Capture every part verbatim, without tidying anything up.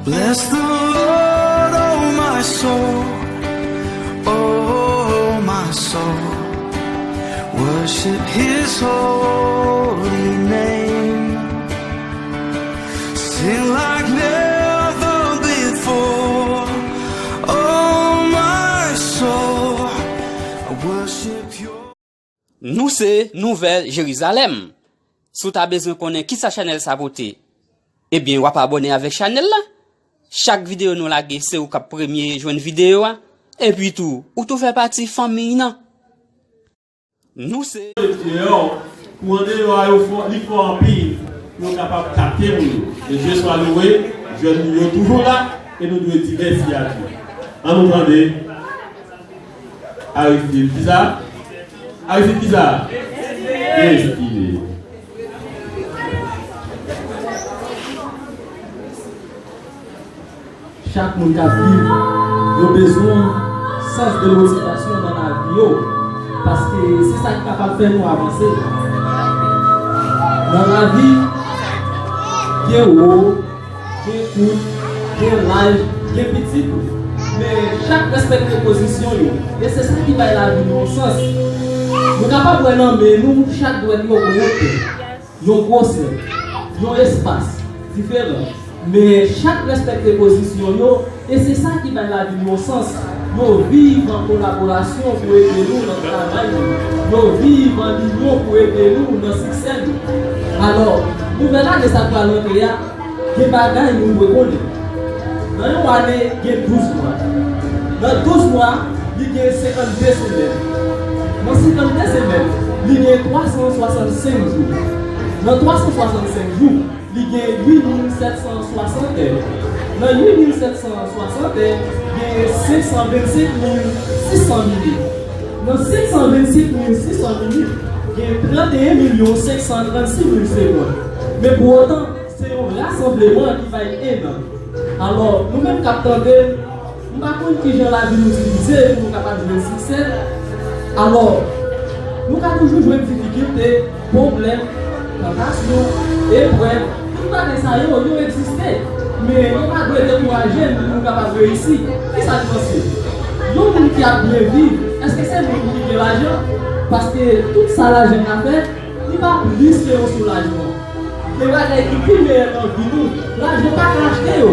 Bless the Lord, oh my soul, oh my soul. Worship his holy name. Sing like never before, oh my soul. I worship your Nou se Nouvèl Jerizalèm. Si w ta bezwen konnen kisa chanèl sa pote, ebyen, w ap abòne avèk chanèl la. Chak videyo nou lage, se ou k ap premye jwenn videyo a. Epi tou, ou tou fè pati fanmi nan. Nou se Deyò, kouran deyò a yo fò, li fò anpil pou yo kapab kapte moun yo. Que Dieu soit loué, jèn nou yo toujou la, e nou dwe di mèsi a Dye. An nou tande. Aristide, kisa? Aristide, kisa? Destine. Chak moun k ap viv, yo bezwen sans de motivasyon nan lavi yo, paske se sa ki kapab fè nou avanse. Nan lavi, gen wo, gen kout, gen laj, gen piti tou. Men chak respekte pozisyon yo. E se sa ki bay lavi nou yon sans. Nou kapab wè nan men nou, chak dwèt yo gen yon tè, yon gwosè, yon espas diferan. Men chak respekte pozisyon yo, e se sa ki bay lavi nou yon sans. Yo viv an kolaborasyon pou ede nou nan travay nou. Yo viv an linyon pou ede nou nan siksè nou. Alò, nouvèl ane sa k pral rantre a, gen bagay nou dwe konnen. Nan yon ane, gen douz mwa. Nan douz mwa, li gen senkannde semèn. Nan senkannde semèn, li gen twa san swasannsenk jou. Nan twa san swasannsenk jou, li gen uit mil sèt san swasant è. Nan uit mil sèt san swasant è, gen senk san vennsenk mil sis san minit. Nan senk san vennsenk mil sis san minit, gen trannteyen milyon senk san trannsis mil segonn. Men pou otan, se yon rasanbleman ki bay en an. Alò, nou menm k ap tande m, m pa konn kijan lavi nou divize pou nou kapab jwenn siksè. Alò, nou ka toujou jwenn difikilte, pwoblèm, tantasyon, eprèv, tout bagay sa yo, yo egziste. Men yo pa dwe dekouraje n pou nou kapab reyisi. Kisa n panse? Yon moun ki ap byen viv, èske se moun ki gen lajan? Paske tout sa lajan ka fè, li pa plis ke yon soulajman. Gen bagay ki pi meyè nan vi nou, lajan pa ka achte yo.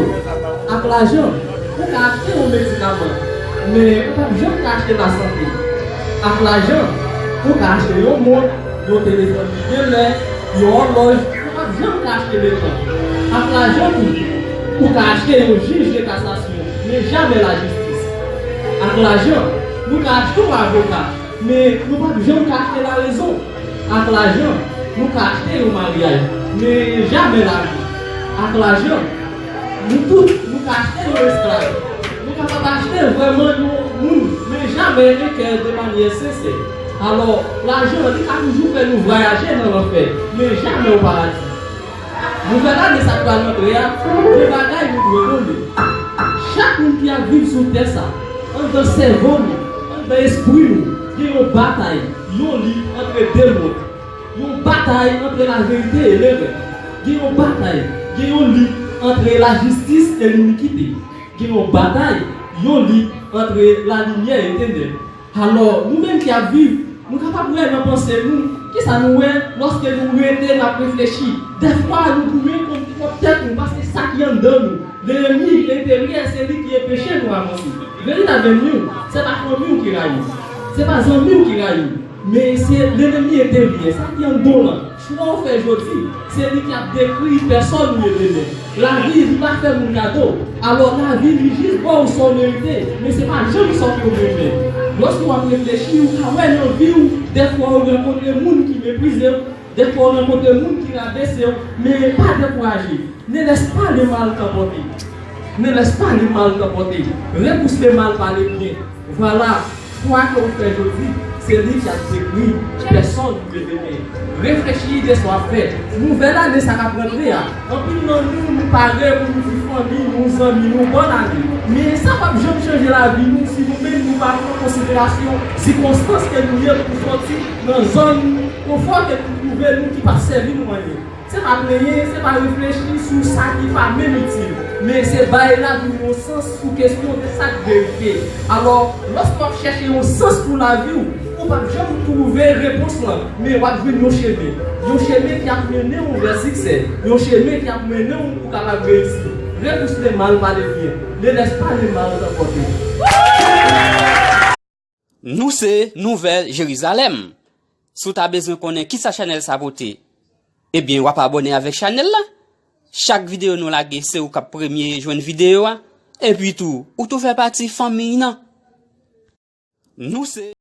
Ak lajan, ou ka achte yon medikaman, men ou p ap janm ka achte lasante. Ak lajan, ou ka achte yon mont, yon telefòn ki gen lè, yon òlòj, ou p ap janm ka achte letan. Ak lajan tou, ou ka achte yon jij de kasasyon, men jamè lajistis. Ak lajan, nou ka achte yon avoka, men nou p ap janm ka achte larezon. Ak lajan, nou ka achte yon maryaj, men jamè lavi. Ak lajan, nou tout, nou ka achte yon esklav. Nou kapab achte vrèman yon moun, men jamè yon kè de manyè sensè. Alò, lajan, li ka toujou fè nou vwayaje nan lanfè, men jamè o paradi. Nouvèl ane sa k pral rantre a, gen bagay nou dwe konnen. Chak moun ki ap viv sou tè sa, anndan sèvo nou, anndan espri nou, gen yon batay, yon lit antre de mond. Yon batay antre laverite e lerè. Gen yon batay, gen yon lit antre lajistis e linikite. Gen yon batay, yon lit antre lalimyè e tenèb. Alò, nou menm ki ap viv, nou kapab wè nan panse nou, kisa nou wè lòske nou rete n ap reflechi. Dèfwa, nou tounen kont pwòp tèt nou, paske sa ki anndan nou, lènmi enteryè, se li ki enpeche nou avanse. Veritab ènmi w, se pa fanmi w ki rayi w, se pa zanmi w ki rayi w, men se lènmi enteryè, sa ki anndan w lan. Chwa w fè jodi, se li k ap dekri pèsòn ou ye demen. Lavi, li pa fè moun kado. Alò, lavi, li jis ba w sa w merite, men se pa janm sa w te renmen. Lòske w ap reflechi, ou ka wè nan vi w, dèfwa ou rankontre moun ki meprize w, dèfwa ou rankontre moun ki rabese w, men pa dekouraje. Ne laisse pas le mal t'emporter. Ne laisse pas le mal t'emporter. Repousse le mal par le bien. Vwala, chwa ke w fè jodi, se li k ap dekri pèsòn ou ye demen. Reflechi de sa w ap fè. Nouvèl ane sa k ap rantre a, anpil nan nou, nou pare pou nou di fanmi nou, zanmi nou, bòn ane. Men sa p ap janm chanje lavi nou si nou menm nou pa pran konsiderasyon sikonstans ke nou ye pou sòti nan zòn konfò ke nou twouve nou ki p ap sèvi nou anyen. Se pa plenyen, se pa reflechi sou sa ki pa menm itil. Men se bay lavi w yon sans sou kesyon de sa k verite. Alò, lòske w ap chèche yon sans pou lavi w, ou p ap janm twouve repons lan, men w ap jwenn yon chemen. Yon chemen ki ap mennen w vè siksè. Yon chemen ki ap mennen w pou w kapab reyisi. Repousse le mal par le bien. Ne laisse pas le mal t'emporter. Nou se Nouvèl Jerizalèm. Si w ta bezwen konnen kisa chanèl sa pote, ebyen w ap abòne avèk chanèl la. Chak videyo nou lage se ou k ap premye jwenn videyo a. Epi tou, ou tou fè pati fanmiy nan. Nou se